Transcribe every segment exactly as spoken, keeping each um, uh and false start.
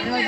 Lui.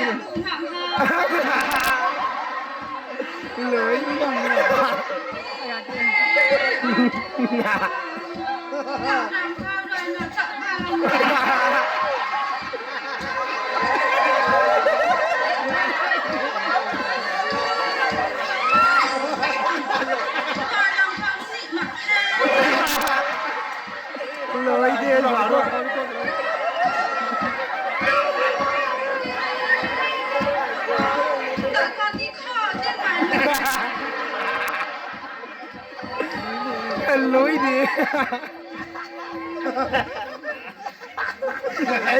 Lui de, lui.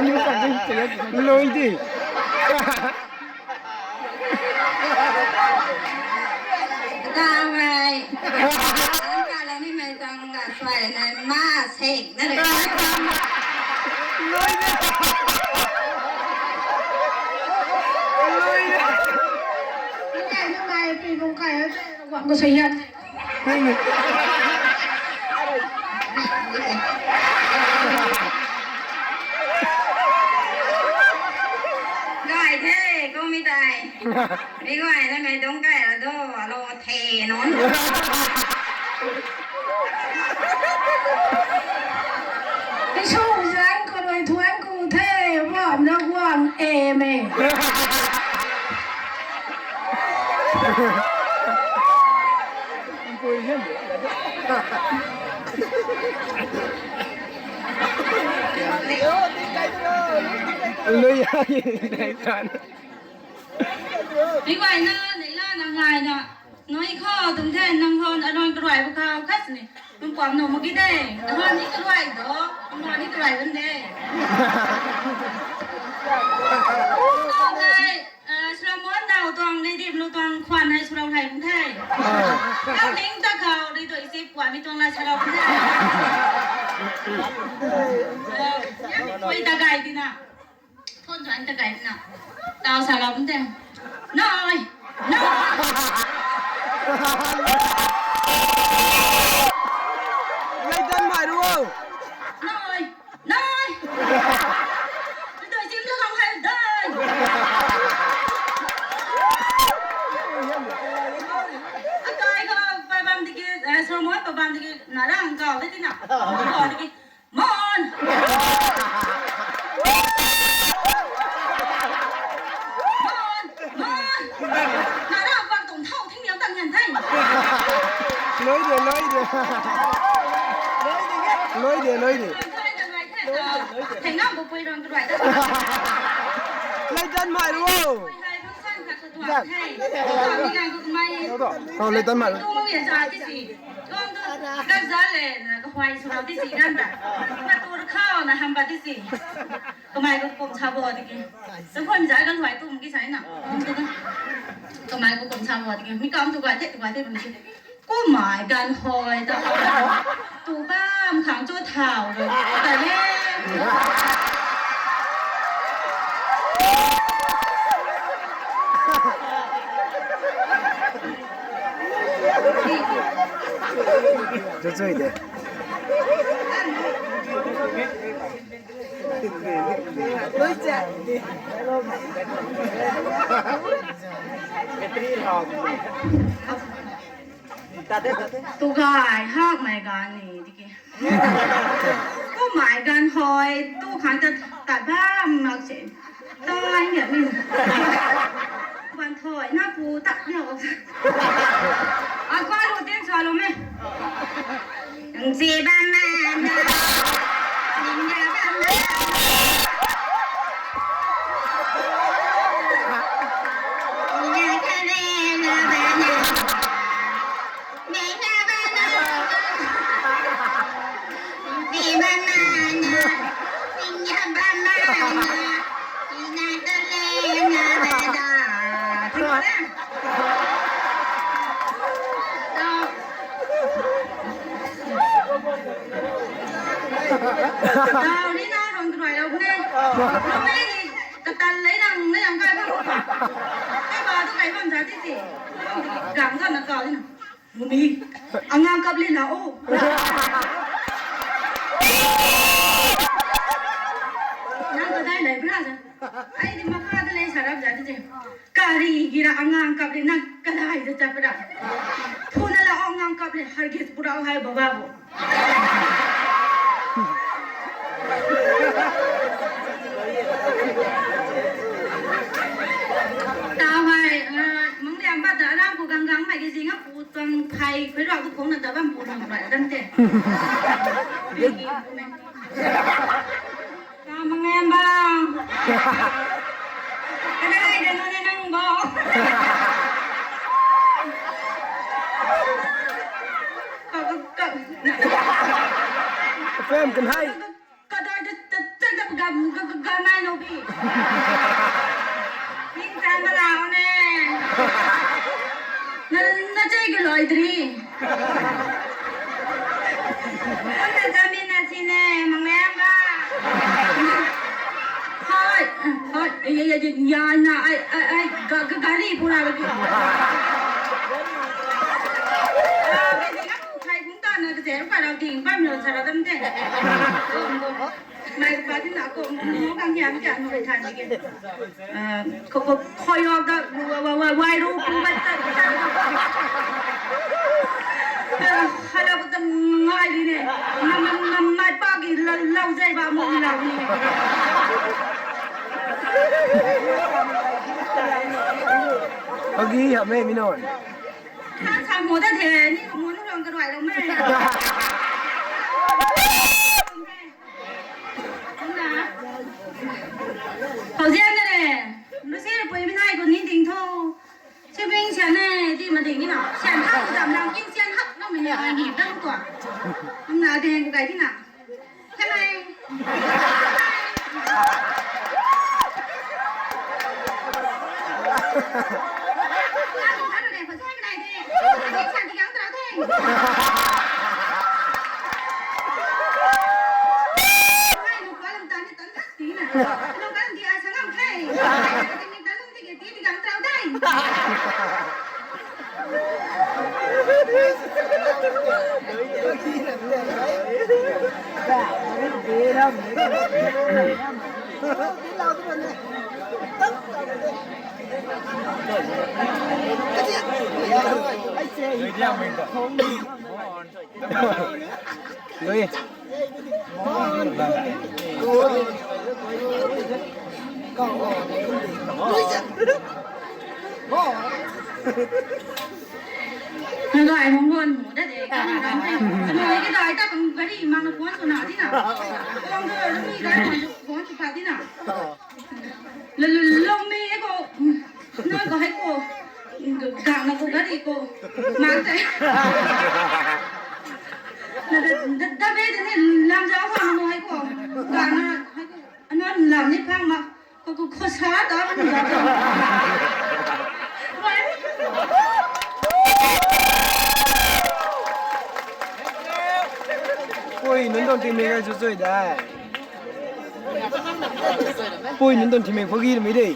Lui de. Lui de. Tau mei. Tang ka la ni mei tang ka suai na ma sek na re. Lui de. Lui de. Ni kai ni kai pi bung kai ha te wang ko sai yan. Gay the, kum mi tei. Mi guay na mei dungc kai ra do, alo the nunc. Isou zan khou rui thuan ku the, bam na guang e me. Lui ai, lui ai. Mi guay na, nei la na ngai na. Nui khou tuang the nang hon aron karuai bu khou khat ni. Nang puam nu mak ki de. Aron ni karuai do. Aron ni karuai bam de. Tau tei, eh, Solomon nau tuang ni dim lu tuang khwan hei swlou hei bam the. Nang ning ta khou ri doi si puan mi tuang la swlou bam the. Eh, koi ta gay di na. Phone chuan ta kai na. Tau sa lam te. Noi. Noi. Lei tan mai ru o. Noi. Noi. Ni doi sim la khang hai dai. Akai ko pa bam diki, eh, Solomon pa bam diki, na rang kau de ti na. Kau diki. Mon! Mon! Mon! Nara bak tuang thau thing liau tang ngan thei. Lui de, lui de. Lui de, lui de. Thei na bu pui rong kruai ta. Lei tan mai ru o. Pui hai bu san khat khat tuang thei. Tuang ni ngan bu mai. Oh, lei tan mai. Tu mo ye sa ti si. Tuang tu, kan za le, na kahuai sw rau ti si kan ta. Na tu ra khau na ham ba ti si. Kamei ko kum sa bo tiki. Sa khon za kan huai tum ki sai na. Kamei ko kum sa bo tiki. Mi kam tu gay the, tu gay the bam si. Kumei kan huai ta. Tu bam khang chu thau ro. Ta le. Chu chui de. Tu gay hak mei gan ni tiki. Kumei kan huai, tu khang ta, ta bam mak se. Tai ngiat mi. Ban thoi na pu ta ni o. A kua lu tin sa lu me. Nang si bam ma na. Ning ya bam ma. Ning ya ka le na ba na. Tau ni na rong kruai lou ne. Rong nei ni katan lei nang nei ang kai bam. Kai ba tu kai bam za ti ti. Gang sa na kau ni na. Mummy, angang kap le na o. Nang kadai lai bra? Ai di makha da le sarap za di je. Kari gira angang kap le nang kadai da chapra. Thuna la angang kap le hargis purau hai baba bo. Tau hai, ah, mung liam ba da ram ko gang gang mai ke jing a pu tuang phai khui rau ko khong na da bam pu rau bai dam te. Ka mangem bang. Kadai de nang ne nang bo. Ka, ka, ka. Fam kan hai. Kadai de, de, de, de, ga, ga, ga, ga, nai no bi. Ning tan ma lau ne. Na, na chei ga loi dri. Kum na zami na si ne, mangem ga. Hoi, hoi, ya, ya, ya, ya, na, ai, ai, ai, ga, ga, gari pura lagi. Ah, bebe na ku khai kum ta na ka zero ka rau ding, bam lo sa ra dam te. Mai pa din na ko, mo kang hiam kya no than ni ke. Ah, ko, ko, khoi yok da, wa, wa, wa, wai ru, pu bai ta, ta. Ah, hala ko ta ngai di ne. Ma, ma, ma, mai pa ki lau, lau zai ba mo lau ni. Agi hame mi non. Tha sa mo da the, ni ko mo nu rong ka roi rong me. Hau zian na le, lu se pui mi nai ko ni ding tho. Sibing sian ne, di ma ding ni na. Sian hak dam lang king sian hak na mi ne, ai ni dam tua. Kum na de ko kai di na. Hello. Lui. Nang ai hong hon mu da de, ka nang kan te. Nang ai ke dai ta kang gari mang na phone sw na di na. Kang da mi gari mang phone sw pa di na. Lo, lo, lo mi e ko. Na ko hai ko. Gang na ko gari ko. Mang te. Na da, da, da be de ni lam jao ko na hai ko. Gang na hai ko. Ano lam ni phang ma. Ko, ko, ko sa ta ko ni jao. Wai. Pui, nunc tuang tingmik ai chu chui dai. Pui, nunc tuang tingmik phogi mei de.